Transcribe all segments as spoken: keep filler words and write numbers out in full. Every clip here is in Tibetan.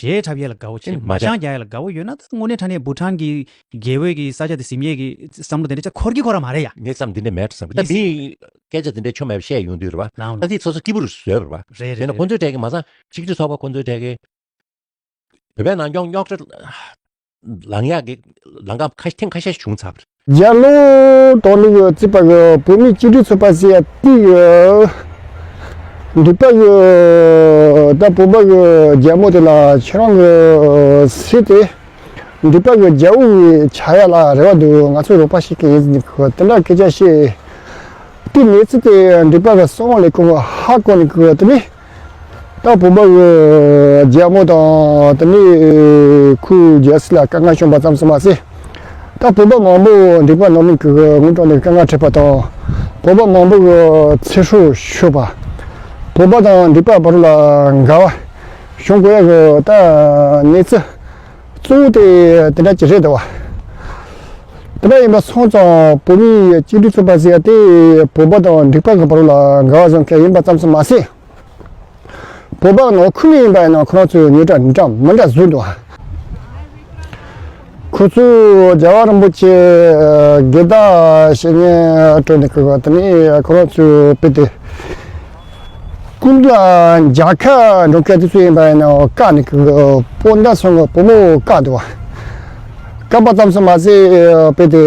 གཞས་འཁྲབ་ཡས་ལ་དགའ་བོ་བྱེད། མ་མ་སྦྱང་སྦྱང་རྒྱག་ཡས་ལ་དགའ་བོ་ཡོད་ན་ད་དངོས་གནས་དྲང་གནས་བྷུ་ཊན་གྱི་རྒྱལ་བོའི་གི་ས་ཆ་དེ་ཟིན་ཡས་ཀྱི་བསམ་བློ་དེ་འདྲ་ཅིག་འཁོར་གྱི་འཁོར་ར་མ་རེད་ཡ། ངས་བསམ་འདི་འདྲ་མེད་བསམ་གི། ད་ཡིན། མིའི་སྐད་ཆ་འདི་འདྲ་ཆོ་མེད་བཤད་ཡོང་དུས་རེད་བ། ལའང་། ད་དེ་སོ་སོ་སྐྱིད་པོ་རུ་བཟོས་པ་རེད་བ། རེད་རེད། དེ་ནས་རེད། ཁོང་ཚོའི་གྲས་ཀྱི་མ་ཚང་ཆིག་སྒྲིལ་ཚོགས་པ་ཁོང་ཚོའི་གྲས་ཀྱི་བོད་པའི་ནང་སྐྱོང་རྙོག་དྲ་ལངས་ཡག་གི་ལམ་ཁ་ཁ་ཐེངས་ཁ་ཤས་བྱུང་ཚར་བ་རེད། རྒྱ་ལོ་དང་ལུག་རྩིས་པ་གི་བོད་མིའི་གཅིག་སྒྲིལ་ཚོགས་པ་ཟེར་ཡ་དེ་གི་འདི་པ་གི་ད་བོད་པ་གི་རྒྱལ་མོ་དེ་ལ་ཁྱེད་རང་གི་སྲིད་དེ། འདི་པ་གི་རྒྱལ་པོ་གི་ཆགས་ཡ་ལ་རེ་བ་འདུག་ང་ཚོ་རོགས་པ་ཞིག་གི་ཡིན་ཟིན་གི་དེ་འདྲ་སྐད་ཆ་བཤད། དེ་གནས་ཚུལ་དེ་འདི་པ་གི་གསང་བ་ལས་ཁུངས་ཧ་གོ་ནི་གི་དེ་ནི། ད་བོད་པ་གི་རྒྱལ་མོ་དང་དེ་ནི་ཁོའི་རྒྱལ་སྲིད་ལ་དཀའ་ངལ་བྱུང་པ་ཙམ་ཟིན་མ་ཟད། ད་བོད་པ་མང་པོ་འདི་པ་ནང་མི་གི་ངུ་གྲོགས་ནས་དཀའ་ངལ་འཕྲད་པ་དང་། བོད་པ་མང་པོ་གི་ཚེ་སྲོག་ཤོར་བ། བོད་པ་དང་འདི་པ་བར་ལ་འགལ་བ་བྱུང་དགོས་ཡ་གི་ད་གནས་ཚུལ། གཙོ་བོ་དེ་དེ་འདྲ་ཅིག་རེད་འདུག་བ། དེ་འདྲ་ཡིན་པ་སོང་ཙང་བོད་མིའི་གཅིག་སྒྲིལ་ཚོགས་པ་ཟེར་ཡ་དེ་བོད་པ་དང་འགྲིག་པ་གི་བར་ལ་འགལ་བ་བཟོ་མཁན་ཡིན་པ་ཙམ་ཞིག་མ་ཟད། བོད་པ་ནང་ཁུལ་ནས་ཡིན་པ་ཡིན་ན་ཁོ་རང་ཚོས་ཉོ་གྲ་འདྲ་མི་འདྲ་བཟོས་འདུག་བ། ཁོ་ཚོས་རྒྱལ་བ་རིན་པོ་ཆེ་དགེ་ལྡ་བཤེས་གཉེན་སྤྲོད་ནས་ཁོ་དེ་ནས་ཁོ་རང་ཚོས་དཔེ་དེ། སྐུ་མདུན་ལ་མཇལ་ཁ་འགྲོ་མཁན་དེ་ཚོ་ཡིན་པ་ཡིན་ན་བཀག་ནས་ཀྱི་སྤོན་ཟླ་ཚང་གི་བུ་མོ་བཀག་འདུག་བ། བཀག་པ་ཙམ་ཞིག་མ་ཟད་དཔེ་དེ་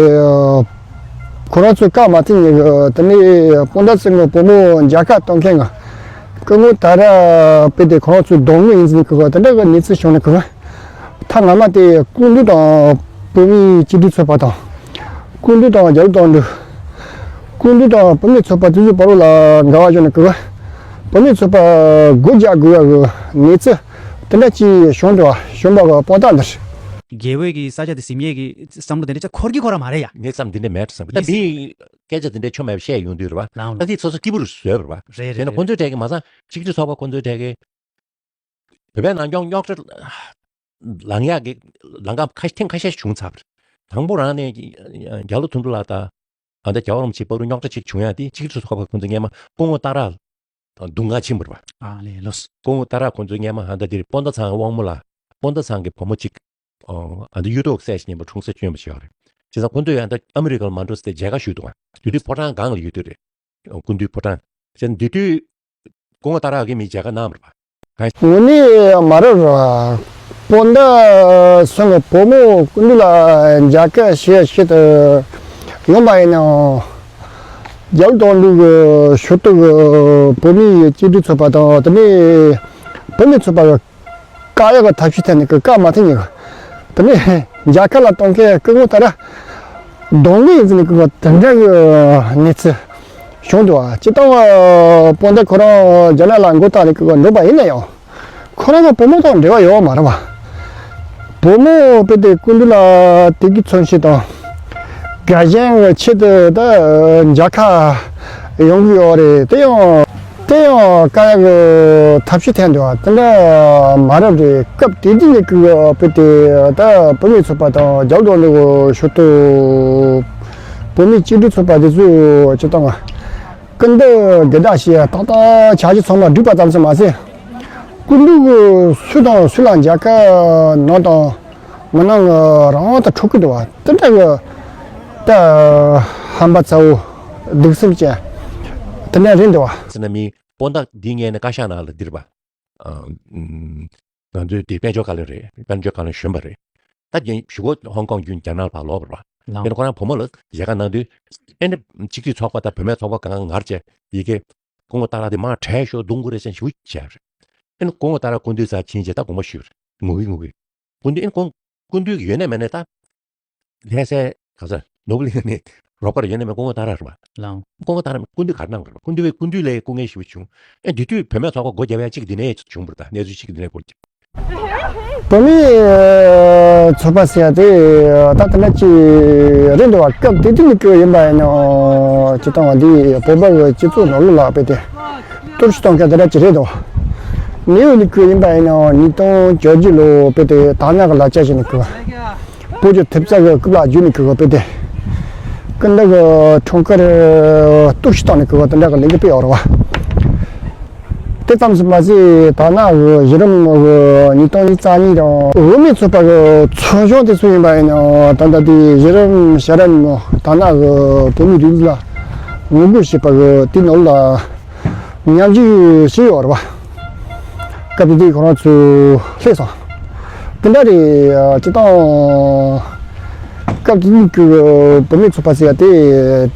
ཁོ་རང་ཚོས་བཀག་མ་ཐུབ་ནས་དེ་ནས་སྤོན་ཟླ་ཚང་གི་བུ་མོ་མཇལ་ཁ་གཏོང་མཁན་གྱི་སྐུ་ངོ་ད་ར་དཔེ་དེ་ཁོ་རང་ཚོའི་སྡོམ་ངོས་ཡིན་ཟིན་གི་དེ་འདྲ་གི་གནས་ཚུལ་བྱུང་ནས་གི། ཐ་ང་མ་དེ་སྐུ་མདུན་དང་བོད་མིའི་སྤྱི་འཐུས་ཚོགས་པ་དང་། སྐུ་མདུན་དང་རྒྱ་རི་དང་འདུ། སྐུ་མདུན་དང་བུད་མེད་ཚོགས་པ་དེ་ཚོའི་བར་ལ་འགལ་བ་བྱུང་ནས་གི། བུད་མེད་ཚོགས་པ་སྒོ་རྒྱག་དགོས་ཡ་གི་གནས་ཚུལ་དེ་འདྲ་ཅིག་བྱུང་འདུག་བ། བྱུང་བ་གི་དཔང་རྟགས་འདི་རེད། རྒྱལ་བོའི་གི་ས་ཆ་དེ་ཟིན་ཡས་གི་བསམ་བློ་དེ་འདྲ་ཅིག་འཁོར་གི་འཁོར་ར་མ་རེད་ཡ། ངས་བསམ་འདི་འདྲ་མེད་བསམ་གི། ད་འདི་སྐད་ཆ་འདི་འདྲ་ཆོ་མེད་བཤད་ཡོང་དུས་རེད་བ། ལའང་། ད་འདི་སོ་སོ་སྐྱིད་པོ་རུ་བཟོས་པ་རེད་བ། རེད་རེད། དེ་ནས་ཁོང་ཚོའི་གྲས་ཀྱི་མ་ཚང་ཆིག་སྒྲིལ་ཚོགས་པ་ཁོང་ཚོའི་གྲས་ཀྱི། བོད་པའི་ནང་སྐྱོང་རྙོག་དྲ་ལངས་ཡག་གི་ལམ་ཁ་ཁ་ཐེངས་ཁ་ཤས་བྱུང་ཚར་བ་རེད། དང་པོ་རང་ནས་རྒྱ་ལོ་དོན་གྲུབ་ལགས་དང་ཨ་ད་རྒྱལ་བ་རིན་པོ་ཆེའི་བར་དུ་རྙོག་དྲ་ཅིག་བྱུང་ཡ་དེ་ཆིག་སྒྲིལ་ཚོགས་པ་ཁོང་ཚོ་སྔས་མ་སྐུ་ངོ་ཏཱ་ར་དང་སྡུག་བསྔལ་ཆེན་པོ་རེད་བ། ཨ་ལས་ལོས། སྐུ་ངོ་ཏཱ་ར་ཁོང་ཚོ་སྔས་མ་ཨ་ད་འདིར་སྤོན་ཟླ་ཚང་དབང་མོ་ལགས་སྤོན་ཟླ་ཚང་གི་བུ་མོ་གཅིག་ཨ་ད་གཡུ་ཐོག་སྲས་ཤིག་ཉན་པ་འཁྲུངས་ས་བསྐྱོན་པ་ཞིག་ཡོད་རེད། བྱས་ཙང་ཁོང་ཚོས་ཡང་ད་ཨ་མི་རི་ཀར་མ་འགྲོ་ཟེར་ཏེ་མཇལ་ཁ་ཞུས་འདུག་བ། དེ་དུས་ཕོ་བྲང་སྒང་ལ་ཡོད་དུས་རེད། སྐུ་མདུན་ཕོ་བྲང་། བྱས་ཙང་དེ་དུས་སྐུ་ངོ་ཏཱ་ར་གིས་མི་མཇལ་ཁ་གནང་བ་རེད་པ། དངོས་གནས་མ་རབས་ར། སྤོན་ཟླ་ཚང་གི་བུ་མོ་སྐུ་མདུན་ལ་མཇལ་ཁ་ཞུ་ཡ་ཆེད་དུ་ཡོང་པ་ཡིན་ནའང་། རྒྱ་ལོ་དོན་གྲུབ་ཀྱི་ཞུ་གཏུག་གི་བོད་མིའི་སྤྱི་འཐུས་ཚོགས་པ་དང་དེ་ནས་བུད་མེད་ཚོགས་པ་གི་བཀག་ཡག་གི་ཐབས་ཤེས་ཐད་ནས་ཀྱི་བཀག་མ་ཐུབ་ནས། དེ་ནས་མཇལ་ཁ་ལ་གཏོང་མཁན་སྐུ་ངོ་ད་ར་གདོང་ལེན་ཡིན་ཟེར་ནས་ཀྱི་དེ་འདྲ་གི་གནས་ཚུལ་བྱུང་འདུག་བ། སྤྱིར་བཏང་སྤོན་ཟླ་ཁོ་རང་རྒྱ་ནག་ལ་མགོ་བཏགས་ནས་ཀྱི་འགྲོ་པ་ཡིན་ན་ཡང་། ཁོ་རང་གི་བུ་མོ་དང་འབྲེལ་བ་ཡོད་མ་རེད་བ། བུ་མོ་དཔེ་དེ་སྐུ་མདུན་ལ་དེ་གི་མཚོན་བྱེད་དང་། དགའ་ཞེན་གྱི་ཆེད་དུ་ད་མཇལ་ཁ་ཡོང་གི་ཡོད་རེད། དེ་ཡང་དེ་ཡང་བཀག་ཡག་གི་ཐབས་ཤེས་ཐད་འདུག་བ། དེ་འདྲ་མ་རབས་རེད། སྐབས་དེ་དུས་ནས་ཀྱི་དཔེ་དེ་ད་བུད་མེད་ཚོགས་པ་དང་རྒྱ་ལོ་དོན་གྲུབ་ཞུ་གཏུག་བོད་མིའི་སྤྱི་འཐུས་ཚོགས་པ་དེ་ཚོས་སྤྱིར་བཏང་སྐུ་མདུན་དགེ་ལྡག་ཞེས་ཏག་ཏག་བྱ་གཞི་ཚང་མ་བསྒྲིགས་པ་ཙམ་ཞིག་མ་ཟད། སྐུ་མདུན་གྱིས་སུ་དང་སུ་ལ་མཇལ་ཁ་གནང་དང་མི་གནང་གི་རང་དབང་དུ་འཕྲོག་གི་འདུག་བ། དེ་འདྲ་གི་ད་ཧམ་པ་ཚ་བོ་སྡུག་སེམས་ཅན་དེ་འདྲ་རེད་འདུག་བ། ཟེར་ན་མི་དཔོན་དག་འདི་ངས་ནི་བཀའ་ཤག་ནང་ལ་འདིར་བ། ཨ། ང་ཚོའི་དེ་དཔལ་འབྱོར་བཀའ་བློན་རེད། དཔལ་འབྱོར་བཀའ་བློན་གཞོན་པ་རེད། ད་རྒན་ཞུ་གོ་ཧོང་ཀོང་བརྒྱུད་རྒྱ་ནག་ལ་ཕར་ལོག་པ་རེད་བ། ལའང་། དེ་ནི་ཁོ་རང་བུ་མོ་ལ་མཇལ་ཁ་གནང་དུས་ཨེ་ནི་ཆིག་སྒྲིལ་ཚོགས་པ་དང་བུད་མེད་ཚོགས་པ་གང་ག་ངར་བྱས་ཡི་གེ་སྐུ་ངོ་ཏཱ་ར་དེ་མར་བྲོས་ཤོག་རྡུང་དགོས་རེད་ཟེར་ཞུ་བྱས་རེད། ཨེ་ནི་སྐུ་ངོ་ཏཱ་ར་སྐུ་མདུན་སར་ཕྱིན་རྗེས་ད་དགོངས་པ་ཞུས་རེད། ངུ་གི་ངུ་གི། སྐུ་མདུན་ཨེ་ནི་ཁོང་སྐུ་མདུན་གྱི་ཡོད་ནས་མེད་ནས་ད། ལྷ་སའི་ག་ས་ནོར་བུ་གླིང་ནས་རོགས་པ་རེ་ཡོད་ནས་མེད་སྐུ་ངོ་ཏཱ་ར་རེད་པ། ལའང་། སྐུ་ངོ་ཏཱ་ར་སྐུ་མདུན་ག་རེ་གནང་དགོས་རེད་པ། སྐུ་མདུན་པའི་སྐུ་མདུན་ལའི་སྐུ་ངལ་ཞེ་པོ་བྱུང་། ཨེ་འདི་དུས་བུད་མེད་ཚོགས་པ་སྒོ་བརྒྱབ་ཡ་གཅིག་འདི་ནས་བྱུང་བ་རེད། ད་གནས་ཚུལ་གཅིག་འདི་ནས་སྐོར་གྱི། བུད་མེད་ཚོགས་པ་ཟེར་ཡ་དེ་ད་དེ་འདྲ་ཅིག་རེད་འདུག་བ། སྐབས་དེ་དུས་ནས་བསྐོས་ཡིན་པ་ཡིན་ནའང་སྤྱིར་བཏང་བ་འདི་བོད་པ་གི་སྤྱི་ཚོགས་ནང་ལོགས་ལ་དཔེ་དེ་གཏོར་བཤིག་གཏོང་མཁན་དེ་འདྲ་ཅིག་རེད་འདུག་བ། ནེའུ་ཡོག་ནས་བསྐོས་ཡིན་པ་ཡིན་ནའང་ཉིས་སྟོང་བཅོ་བརྒྱད་ལོ་དཔེ་དེ་དར་ནག་གི་ལག་ཆ་བཞག་ནས་བསྐོས། བོད་ཀྱི་ཐེབས་རྩ་གི་རྐུབ་ལ་བརྒྱུས་ནས་བསྐོས་དཔེ་དེ། སྐུ་མདུན་གྱི་འཁྲུངས་སྐར་གཏོར་བཤིག་བཏང་ནས་བསྐོས་དེ་འདྲ་གི་ལས་འགུལ་སྤེལ་ཡོད་རེད་བ། དེ་ཙམ་ཞིག་མ་ཟད། ད་ནང་གི་གཞི་རིམ་གི་ཉིས་སྟོང་ཉི་ཤུ་རྩ་གཉིས་དང་བུད་མེད་ཚོགས་པ་གི་ཚོགས་གཞོན་དེ་ཚོ་ཡིན་པ་ཡིན་ན། ད་ལྟ་དེ་གཞི་རིམ་ཞབས་རིམ་ད་ནང་གི་བོད་མིའི་སྒྲིག་འཛུགས་ལ་ངོ་རྒོལ་བྱེད་པ་གི་དེ་ནང་ལ་མཉམ་ཞུགས་བྱས་ཡོད་རེད་པ། སྐབས་དེ་དུས་ཁོ་རང་ཚོ་སླེབས་སོང་། དེ་འདྲ་རེད། སྤྱིར་བཏང་སྐབས་དེ་དུས་ཀྱི་བུད་མེད་ཚོགས་པ་ཟེར་ཡ་དེ་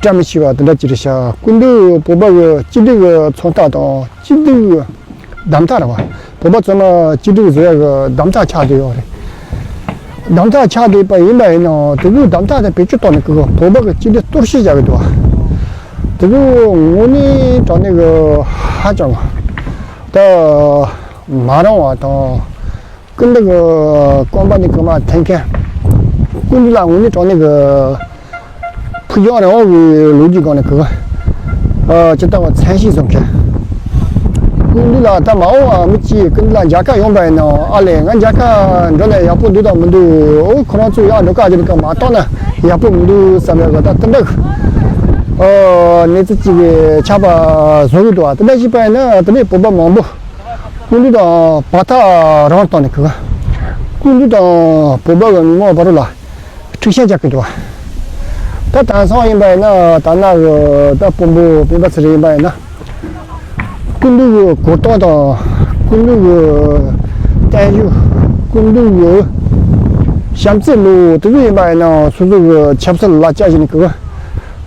བཀྲ་མི་ཤིས་པ་དེ་འདྲ་ཅིག་རེད་ཤག་སྐུ་མདུན་བོད་པ་གི་གཅིག་སྒྲིལ་གི་ཚོགས་ཐབས་དང་། གཅིག་སྒྲིལ་གི་གདམ་ཐབས་རེད་པ། བོད་པ་ཚང་མ་གཅིག་སྒྲིལ་བཟོ་ཡ་གི་གདམ་ཐབས་ཆགས་བསྡད་ཡོད་རེད། གདམ་ཐབས་ཆགས་བསྡད་པ་ཡིན་པ་ཡིན་ནའང་། དེ་གི་གདམ་ཐབས་དེ་བེད་སྤྱོད་གཏོང་ནས་གི་བོད་པ་གི་གཅིག་སྒྲིལ་གཏོར་བཤིག་བྱ་གི་འདུག་པ། དེ་གི་དངོས་གནས་དྲང་གནས་གི་ཧ་ཅང་ད་མ་རུང་བ་དང་། སྐུ་མདུན་གི་རྐང་པ་ནས་རྐང་མ་འཐེན་མཁན། སྐུ་མདུན་ལ་དངོས་གནས་དྲང་གནས་གི་ཕུགས་རྒྱང་རིང་བོ་གི་ལོ་རྒྱུས་སྒང་ནས་གི་ཨ་ཇི་ལྟ་བ་མཚན་ཤས་བཟོ་མཁན། སྐུ་མདུན་ལ་ད་མ་འོངས་པ་མི་གཅིག་སྐུ་མདུན་ལ་མཇལ་ཁ་ཡོང་པ་ཡིན་ནའང་། ཨ་ལས། ང་མཇལ་ཁ་འགྲོ་ན་ཡག་པོ་འདུག་དང་མི་འདུག་འོ། ཁོ་རང་ཚོ་ཡར་འགྲོ་ཁ་ཅིག་གི་མ་གཏོགས་ན་ཡག་པོ་མི་འདུག་བསམ་ཡག་གི་ད་དེ་འདྲ་གི་ཨ་གནས་ཚུལ་ཅིག་གི་ཆགས་པ་བཟོ་གི་འདུག་པ། དེ་འདྲ་བྱས་པ་ཡིན་ན། དེ་ནས་བོད་པ་མང་པོ་སྐུ་མདུན་དང་བར་ཐག་རིང་བཏང་ནས་གི་སྐུ་མདུན་དང་བོད་པ་གི་མི་མང་བར་ལ་འཁྲུག་ཆ་རྒྱག་གི་འདུག་པ། ད་དེང་སང་ཡིན་པ་ཡིན་ན། ད་ནང་གི་ད་དཔོན་པོ་སྤེན་པ་ཚེ་རིང་ཡིན་པ་ཡིན་ན། སྐུ་མདུན་གི་གོ་རྟོགས་དང་། སྐུ་མདུན་གི་བརྟན་བཞུགས། སྐུ་མདུན་གི་བྱམས་བརྩེ་ལོ་དེ་ཚོ་ཡིན་པ་ཡིན་ན། སོ་སོ་གི་ཆབ་སྲིད་ལ་བཅའ་བཞིན་གི་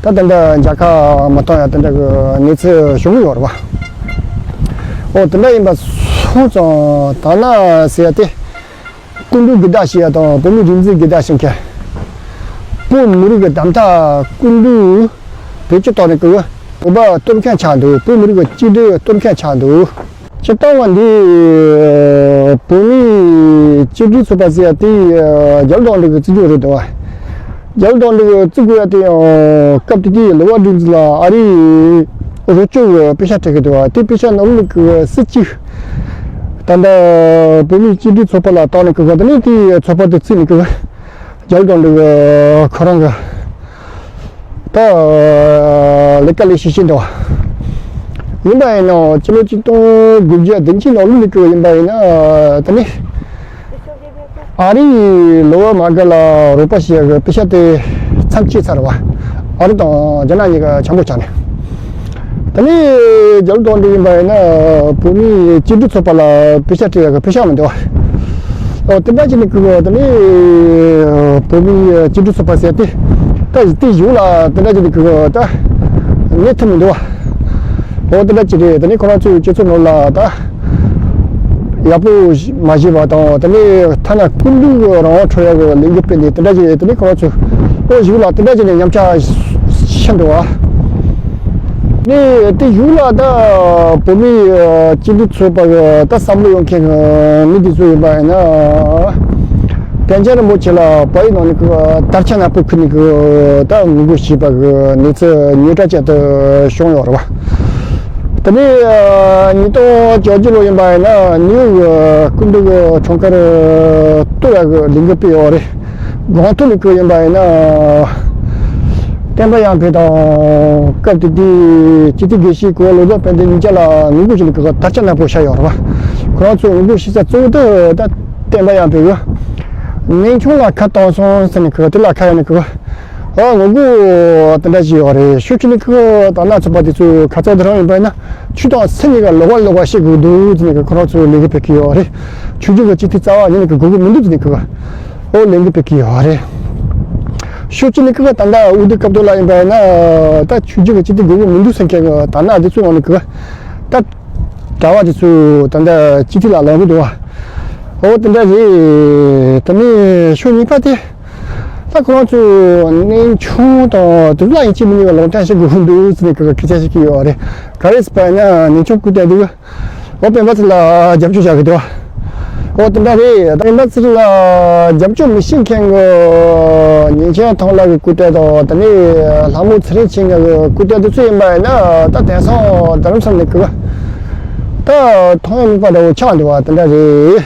ད་ད་ལྟ་མཇལ་ཁ་མ་བཏང་ཡ་དེ་འདྲ་གི་གནས་ཚུལ་བྱུང་གི་ཡོད་རེད་པ། འོ། དེ་འདྲ་ཡིན་པ་སོང་ཙང་། ད་ནང་ཟེར་ཡ་དེ་སྐུ་མདུན་སྒེར་བདག་བྱེད་ཡ་དང་། བོད་མིའི་སྒྲིག་འཛུགས་སྒེར་བདག་བྱེད་མཁན། བོད་མི་རིགས་ཀྱི་གདམ་ཐབས་སྐུ་མདུན་བེད་སྤྱོད་གཏོང་ནས་གི་བོད་པ་གཏོར་མཁན་ཆགས་འདུག་བོད་མི་རིགས་ཀྱི་གཅིག་སྒྲིལ་གཏོར་མཁན་ཆགས་འདུག་སྤྱིར་བཏང་བ་འདི་བོད་མིའི་གཅིག་སྒྲིལ་ཚོགས་པ་ཟེར་ཡ་དེ་རྒྱ་ལོ་དོན་གྲུབ་ཀྱིས་བཙུགས་རྒྱུ་རེད་འདུག་པ། རྒྱ་ལོ་དོན་གྲུབ་ཀྱིས་བཙུགས་དགོས་ཡ་དེ་ཡང་སྐབས་དེ་དུས་ལོ་ཝར་སྒྲིག་འཛུགས་ལ་ཨ་རིའི་རོགས་སྐྱོར་གྱི་པེ་ཤག་སྤྲད་ཀྱི་འདུག་པ། དེ་པེ་ཤག་ནང་ལོགས་ཀྱི་སྲིད་ཇུས་ད་ལྟ་བོད་མིའི་གཅིག་སྒྲིལ་ཚོགས་པ་ལ་བཏང་ནས་གི་གོ། དེ་ནས་དེའི་ཚོགས་པ་དེ་བརྩིས་ནས་གི་རྒྱ་ལོ་དོན་གྲུབ་ཀྱིས་ཁོ་རང་གི་ད་ལས་ཀ་ལས་བྱེད་བཞིན་འདུག་པ། ཡིན་པ་ཡིན་ནའང་། སྤྱི་ལོ་གཅིག་སྟོང་དགུ་བརྒྱ་བདུན་ཅུ་ནང་ལོགས་ལ་གི་ཡིན་པ་ཡིན་ན། དེ་ནས་ཨ་རིའི་ལོ་ཝར་མ་གྷར་ལ་རོགས་པ་བྱེད་ཡ་གི་པེ་ཤག་དེ་མཚམས་བཅད་ཚར་བ། ཨ་རི་དང་རྒྱ་ནག་གཉིས་ཀ་ཆེན་པོ་ཆགས་ནས། དེ་ནས་རྒྱ་ལོ་དོན་གྲུབ་ཡིན་པ་ཡིན་ན། བོད་མིའི་གཅིག་སྒྲིལ་ཚོགས་པ་ལ་པེ་ཤག་སྤྲད་ཡ་གི་པེ་ཤག་མི་འདུག་པ། ཨོ། དེ་འདྲ་བྱས་ནས་གི་དེ་ནས་བོད་མིའི་གཅིག་སྒྲིལ་ཚོགས་པ་ཟེར་དེ་ད་དེ་གཞུག་ལ་དེ་འདྲ་བྱས་ནས་གི་ད་གནས་ཐུབ་མི་འདུག་པ། ཨོ། དེ་འདྲ་ཅིག་རེད། དེ་ནས་ཁོ་རང་ཚོའི་སྤྱི་ཚོགས་ནང་ལ་ད་ཡག་པོ་མ་བྱས་པ་དང་། དེ་ནས་ཐ་ན་སྐུ་མདུན་གྱི་རང་དབང་འཕྲོག་ཡག་གི་ལས་འགུལ་སྤེལ་ནས་དེ་འདྲ་ཅིག་རེད། དེ་ནས་ཁོ་རང་ཚོ་ཨོ་གཞུག་ལ་དེ་འདྲ་བྱས་ནས་ཉམས་ཆག་ཕྱིན་འདུག་པ། ནས་དེ་གཞུག་ལ་ད་བོད་མིའི་གཅིག་སྒྲིལ་ཚོགས་པ་གི་ད་བསམ་བློ་ཡོད་མཁན་གི་མི་དེ་ཚོ་ཡིན་པ་ཡིན་ན། པཎ་ཆེན་རིན་པོ་ཆེ་ལ་བལ་ཡུལ་ནང་ནས་གི་དར་ཆ་ནག་པོ་ཁུར་ནས་གི་ད་ངོ་རྒོལ་བྱས་པ་གི་གནས་ཚུལ་ཉེ་དྲག་ཅན་དུ་བྱུང་ཡོད་རེད་པ། དེ་ནས་ཉིས་སྟོང་བཅོ་བརྒྱད་ལོ་ཡིན་པ་ཡིན་ན། ནིའུ་ཡོག་གི་སྐུ་མདུན་གྱི་འཁྲུངས་སྐར་གཏོར་ཡག་གི་ལས་འགུལ་སྤེལ་ཡོད་རེད། དགོང་ཐོག་ནས་གི་ཡིན་པ་ཡིན་ན། བསྟན་པ་ཡར་འཕེལ་དང་། སྐབས་དེ་དུས་སྤྱི་འཐུས་དགེ་བཤེས་གོ་བ་བློ་བཟང་དཔལ་ལྡན་གཉིས་ཆ་ལ་ངོ་རྒོལ་བྱས་ནས་གི་དར་ཆ་ནག་པོ་བཞག་ཡོད་རེད་པ། ཁོ་རང་ཚོ་ངོ་རྒོལ་བྱེད་ས་གཙོ་བོ་དེ་ད་བསྟན་པ་ཡར་འཕེལ་གི་གནས་ཆུང་ལ་ཁ་བཏང་སོང་ཟེར་ནས་གི་དེ་ལ་ཁ་གཡར་ནས་གི་ཨ་ངོ་རྒོལ་དེ་འདྲ་བྱས་ཡོད་རེད། ཤོག་ཆུ་ནས་གི་ད་ནང་ཚོགས་པ་དེ་ཚོས་ཁ་ཚ་དེ་རང་ཡིན་པ་ཡིན་ན། ཆོས་དང་སྲིད་གཉིས་ཀ་ལོགས་ཀ་ལོགས་ཀ་བཤད་དགོས་འདུག་ཟེར་ནས་གི་ཁོ་རང་ཚོས་ལས་འགུལ་སྤེལ་གི་ཡོད་རེད། ཆོས་བརྒྱུད་ཀྱི་སྤྱི་འཐུས་རྩ་བ་ཉིད་ནས་གི་དགོས་ཀྱི་མི་འདུག་ཟེར་ནས་གི་ཨོ་ལས་འགུལ་སྤེལ་གི་ཡོད་རེད། ཤོག་ཆུ་ནས་གི་ད་ལྟ་འོས་བསྡུ་སྐབས་ཐོག་ལ་ཡིན་པ་ཡིན་ན། ད་ཆོས་བརྒྱུད་ཀྱི་སྤྱི་འཐུས་དགོས་ཀྱི་མི་འདུག་ཟེར་མཁན་གི་ད་ནང་དེ་ཚོའི་ནང་ནས་གི་ད་གྲྭ་བ་དེ་ཚོས་ད་ལྟ་སྤྱི་འཐུས་ལ་ལངས་གི་འདུག་པ། ཨོ་དེ་འདྲ་རེད། དེ་ནས་ཤོག་གཉིས་པ་དེ། ད་ཁོ་རང་ཚོས་གནས་ཆུང་དང་དེ་ཚོ་ལ་ཡིན་གཅིག་མིན་གཉིས་ཀ་ལུང་བསྟན་བྱེད་དགོས་འདུག་ཟེར་ནས་གི་སྐད་ཆ་བཤད་ཀྱི་ཡོད་རེད། ག་རེ་ཟེར་བ་ཡིན་ན། གནས་ཆུང་སྐུ་དྲག་འདུག་ཨོ་སྤེན་པ་ཚེ་རིང་ལ་རྒྱབ་སྐྱོར་བྱ་གི་འདུག་ཨོ་དེ་འདྲ་རེད། ད་སྤེན་པ་ཚེ་རིང་ལ་རྒྱབ་སྐྱོར་མི་བྱེད་མཁན་གི་ཉིན་བྱེད་ཐང་ལྷ་གི་སྐུ་དྲག་དང་། དེ་ནས་ལྷ་མོ་ཚེ་རིང་མཁྱེན་མཁན་གི་སྐུ་དྲག་དེ་ཚོ་ཡིན་པ་ཡིན་ན། ད་དེང་སང་རྡ་རམ་ས་ལ་ནས་གི་ད་མཐོང་ཡ་མེད་པ་འདྲ་བོ་ཆགས་འདུག་པ། དེ་འདྲ་རེད།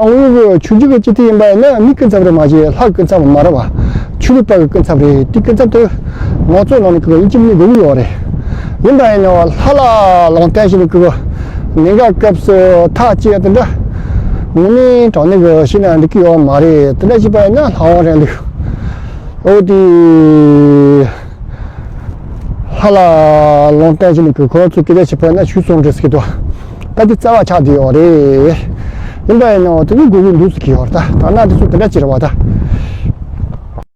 ཨང་ཡུལ་གྱི་ཆོས་བརྒྱུད་ཀྱི་སྤྱི་འཐུས་ཡིན་པ་ཡིན་ན་མིའི་སྐུ་ཚབ་རེད་མ་གཞི་ལྷའི་སྐུ་ཚབ་མ་རེད་པ། ཆོས་ལུགས་པ་གི་སྐུ་ཚབ་རེད། དེའི་སྐུ་ཚབ་དེ་མང་གཙོའི་ནང་ནས་གི་ཡིན་གཅིག་མིན་གཉིས་དགོས་ཀྱི་ཡོད་རེད། ཡིན་པ་ཡིན་ནའང་ལྷ་ལ་ལུང་བསྟན་བྱས་ནས་གི་ གནད་འགག་སྐབས་སུ་ཐག་བཅད་ཡ་དེ་འདྲ་དངོས་གནས་དྲང་གནས་ཀྱི་བཤད་ན་འགྲིག་གི་ཡོད་མ་རེད། དེ་འདྲ་བྱས་པ་ཡིན་ན་ལྷ་དབང་རིང་ལུགས་འོ་དེ། ལྷ་ལ་ལུང་བསྟན་བྱས་ནས་གི་ཁོ་ཚོས་སྐད་ཆ་བྱས་པ་ཡིན་ན་ཆོས་ཚོང་འདྲ་ཟེར་གི་འདུག་ད་དེ་རྩ་བ་ཆགས་བསྡད་ཡོད་རེད། ཡིན་པ་ཡིན་ནའང་དེ་ནི་དགོས་ཀྱི་འདུག་ཟེར་གི་ཡོད་རེད། ད་ད་ན་དེ་ཚོ་དེ་འདྲ་བྱས་རེད་བ། ད་